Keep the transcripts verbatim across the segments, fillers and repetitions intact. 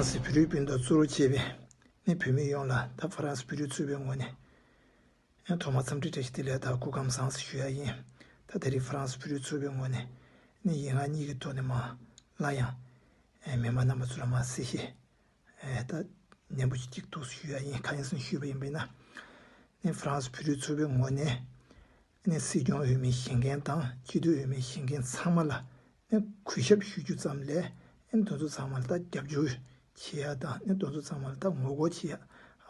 ཧྥ་རན་སི་བོད་རིགས་སྤུན་ཟླ་གཙོ་བོར་བྱས་པའི་ནི་བོད་མི་ཡོངས་ལ་ད་ཧྥ་རན་སི་བོད་རིགས་ཚོགས་པའི་ངོས་ནས་ཐོག་མར་འཚམས་འདྲི་བཀྲ་ཤིས་བདེ་ལེགས་དང་སྐུ་ཁམས་བཟང་ཟེར་ཞུ་ཡ་ཡིན། ད་ད་རེས་ཧྥ་རན་སི་བོད་རིགས་ཚོགས་པའི་ངོས་ནས་ནི་ཡིག་ངག་གཉིས་ཀྱི་ཐོག་ནས་མར་སླར་ཡང་མི་མང་རྣམ་པ་ཚོ་ལ་མར་གསལ་བཤད་ད་ནན་པོ་ཞིག་ཅིག་འདུག་ཞུ་ཡ་ཡིན། གང་ཡིན་ཟེར་ཞུས་པ་ཡིན་པས་ན། ནི་ཧྥ་རན་སི་བོད་རིགས་ཚོགས་པའི་ངོས་ནས་ནི་སྲིད་སྐྱོང་འོས་མི་བཞེངས་མཁན་དང་སྤྱི་འཐུས་འོས་མི་བཞེངས་མཁན་ཚང་མ་ལ་ནི་གུས་ཞབས་ཞུ་རྒྱུ་ཙམ་ལས་ནི་དེ་ཚོ་ཚང་མ་ལ་ད་རྒྱབ་སྐྱོར་བྱེད་ཡ་དང་ནི་དེ་ཚོ་ཚང་མ་ལ་ད་ངོ་རྒོལ་བྱེད་ཡ་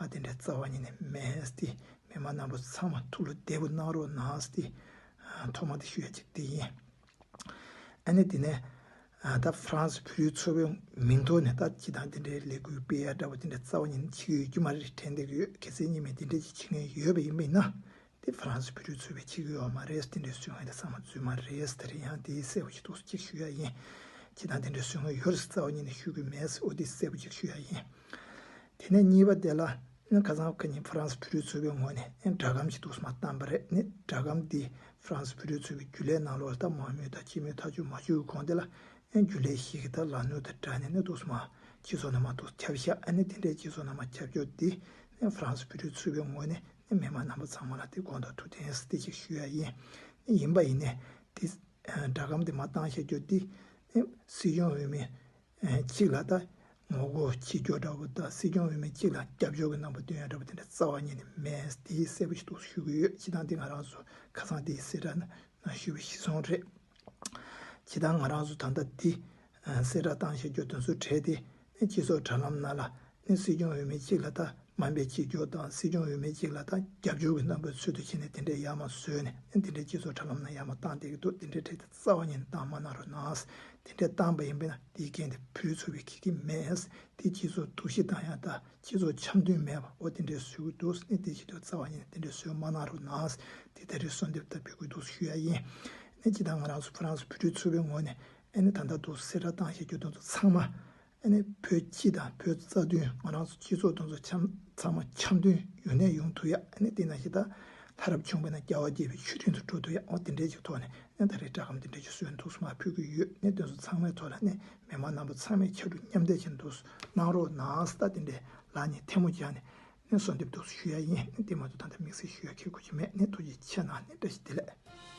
ཨ་དེ་འདྲའི་རྩ་བ་ཉིད་ནས་མེད་ཟེར་ཏེ། མི་མང་རྣམ་པ་ཚང་མ་ཐུགས་ལ་བདེ་པོ་གནང་རོགས་གནང་ཟེར་ཏེ་ཐོག་མ་དེ་ཞུ་ཡ་གཅིག་དེ་ཡིན། ཨ་ནི་དེ་ནས་ཨ་ད་ཧྥ་རན་སི་བོད་རིགས་ཚོགས་པའི་མིང་ཐོག་ནས་ད་སྤྱི་བཏང་དེ་འདྲའི་ལས་འགུལ་སྤེལ་ཡ་འདྲ་པོ་དེ་འདྲ་རྩ་བ་ཉིད་ནས་བྱེད་ཀྱི་ཡོད་རྒྱུ་མ་རེད་དྲན་བསྡད་ཀྱི་ཡོད། གལ་སྲིད་ཉིན་མོ་དེ་འདྲ་ཅིག་བྱེད་མཁན་ཡོད་པ་ཡིན་པས་ན་དེ་ཧྥ་རན་སི་བོད་རིགས་ཚོགས་པས་བྱེད་ཀྱི་ཡོད་མ་རེད། དེ་འདྲའི་བཟོ་མཁན་དེ་ཚང་མ་རྫུན་མ་རེད། དེ་རིང་ཡང་དེ་གསལ་པོ་ཞིག་འདུག་ཅིག་ཞུ་ཡ་ཡིན། སྤྱི་བཏང་དེ་འདྲའི་བཟོ་མཁན་ཡོད་རེད་རྩ་བ་ཉིད་ནས་ཞུ་གི་མེད། འོ་དེ་གསལ་པོ་ཅིག་ཞུ་ཡ་ཡིན། དེ་ནས་གཉིས་པ་དེ་ལ་ནི་ཁ་སང་ཁ་ཉིན་ཧྥ་རན་སི་བོད་རིགས་ཚོགས་པའི་ངོས་ནས་ནི་སྒྲ་སྒམ་ཞིག་འདུག་མར་བཏང་པ་རེད། ནི་སྒྲ་སྒམ་འདི་ཧྥ་རན་སི་བོད་རིགས་ཚོགས་པའི་རྒྱུན་ལས་ནང་ལོགས་ལ་ད་མང་མོས་དང་སྤྱི་མོས་ཐག་གཅོད་མ་བྱུང་གོང་དེ་ལ་ནི་རྒྱུན་ལས་ཞིག་གིས་ད་ལག་ནུས་དང་སྦྲགས་ནས་ནི་འདུག་མར་སྤྱི་ཚོགས་ནང་མར་འདུག་ཁྱབ་བཞག་ཨ་ནི་དེ་འདྲའི་སྤྱི་ཚོགས་ནང་མར་ཁྱབ་ཕྱོགས་འདི་ནི་ཧྥ་རན་སི་བོད་རིགས་ཚོགས་པའི་ངོས་ནས་ནི་མི་མང་རྣམ་པ་ཚང་མ་ལ་དེ་དགོངས་དག་ཐུགས་བདེན་ཟེར་ཏེ་ཅིག་ཞུ་ཡ་ཡིན། ནི་ཡིན་པ་ཡིན་ནའི་དེ་སྒྲ་སྒམ་དེ་མར་བཏང་བཞག་རྒྱུ་འདི་ནི་སྲིད་སྐྱོང་འོས་མི་གཅིག་ལ་ད་ངོ་རྒོལ་བྱེད་རྒྱུ་འདྲ་བོ་དང་སྲིད་སྐྱོང་འོས་མི་གཅིག་ལ་རྒྱབ་སྐྱོར་གྱི་རྣམ་པ་སྟོན་ཡ་འདྲ་བོ་དེ་འདྲ་རྩ་བ་ཉིད་ནས་མེད། དེ་གསལ་པོ་ཞིག་འདུག་ཞུ་གི་ཡོད། སྤྱི་བཏང་དེ་ང་རང་ཚོ་ཁ་སང་དེའི་གསལ་བསྒྲགས་ནང་ཞུས་པ་གཞིར་བཟུང་རེད། སྤྱི་བཏང་ང་རང་ཚོ་ད་ལྟ་འདི་གསལ་བསྒྲགས་བཏང་བཞག་རྒྱུ་དེ་ཚོ་གྲས་དེ་ནི་སྤྱི་ཚོགས་དྲ་ལམ་ནང་ལ་ནི་སྲིད་སྐྱོང་འོས་མི་གཅིག་ལ་ད་དམའ་འབེབས་བྱེད་རྒྱུ་དང་སྲིད་སྐྱོང་འོས་མི་གཅིག་ལ་ད་རྒྱབ་སྐྱོར་གྱི་རྣམ་པའི་ཚུལ་དུ་བྱས་ནས་དེ་འདྲའི་ཡར་མར་བཟོས་ནས་ནི་དེ་འདྲའི་སྤྱི་ཚོགས་དྲ་ལམ་ནང་ཡར་མར་བཏང་བསྡད་ཀྱི་འདུག་དེ་འདྲའི་གྲས་དེ་རྩ་བ་ཉིད་ནས་བཏང་མ་གནང་རོགས་གནང་། དེ་འདྲའི་བཏང་པ་ཡིན་པས་ན་དེའི་རྐྱེན་དེ་བོད་རིགས་ཚོགས་པས་འཁྱེར་གྱི་མེད། དེ་སྤྱི་ཚོགས་སྡུག་ཤི་བཏང་ཡ་དང་སྤྱི་ཚོགས་འཆམ་མཐུན་མེད་པ་འོ་དེ་འདྲའི་བཟོ་གི་འདུག་ནི་དེ་བྱེད་དུས་རྩ་བ་ཉིད་ནས་དེ་འདྲའི་བཟོ་མ་གནང་རོགས་གནང་། དེ་ད་རེས་གསོལ་འདེབས་དང་འབོད་སྐུལ་འདུག་ཞུ་ཡ་ཡིན། ནི་སྤྱི་བཏང་ང་རང་ཚོ་ཧྥ་རན་སི་བོད་རིགས་ཚོགས་པའི་ངོས་ནས་ཨ་ནི་ད་ལྟ་འདུག་གསལ་བསྒྲགས་བཏང་བཞག་རྒྱུ་དེ་ཚོ་ཚང་མ་ཨ་ནི་བོད་སྤྱི་དང་བོད་རྩ་དོན་ང་རང་ཚོ་སྤྱི་ཚོགས་དེ་ཚོ་འཆམ་ཚང་མ་འཆམ་མཐུན་ཡུན་གནས་ཡོང་ཐུབ་ཡ། ཨ་ནི་དེ་ནང་བཞིན་ད་ལྷ་རབ་བྱུང་བས་ན་རྒྱལ་བ་དགྱེས་པའི་མཆོད་སྤྲིན་དུ་འགྲོ་ཐུབ་ཡ། འོ་དེ་འདྲའི་ཅིག་ཐོག་ནས་ཨ་ནི་ད་རེས་སྒྲ་སྒམ་དེ་འདྲའི་ཅིག་བཟོས་འདུག་མར་ཕུལ་གྱི་ཡོད། ནི་དེ་ཚོ་ཚང་མའི་ཐོག་ལ་ནི་མི་མང་རྣམ་པ་ཚང་མས་ཕྱར་གྲུ་མཉམ་འདེགས་བྱས་འདུག་གནང་རོགས་གནང་། ད་དེ་འདྲའི་ལག་གཉིས་ཐལ་མོ་སྦྱར་ནས་ནི་གསོལ་འདེབས་འདུག་ཞུ་ཡ་ཡིན། ནི་དེ་མ་གཏོགས་ད་ལྟ་དམིགས་བསལ་ཞུ་ཡ་གི་དགོས་ཀྱི་མེད། ནི་ཐུགས་རྗེ་ཆེ་གནང་། ནི་བཀྲ་ཤིས་བདེ་ལེགས།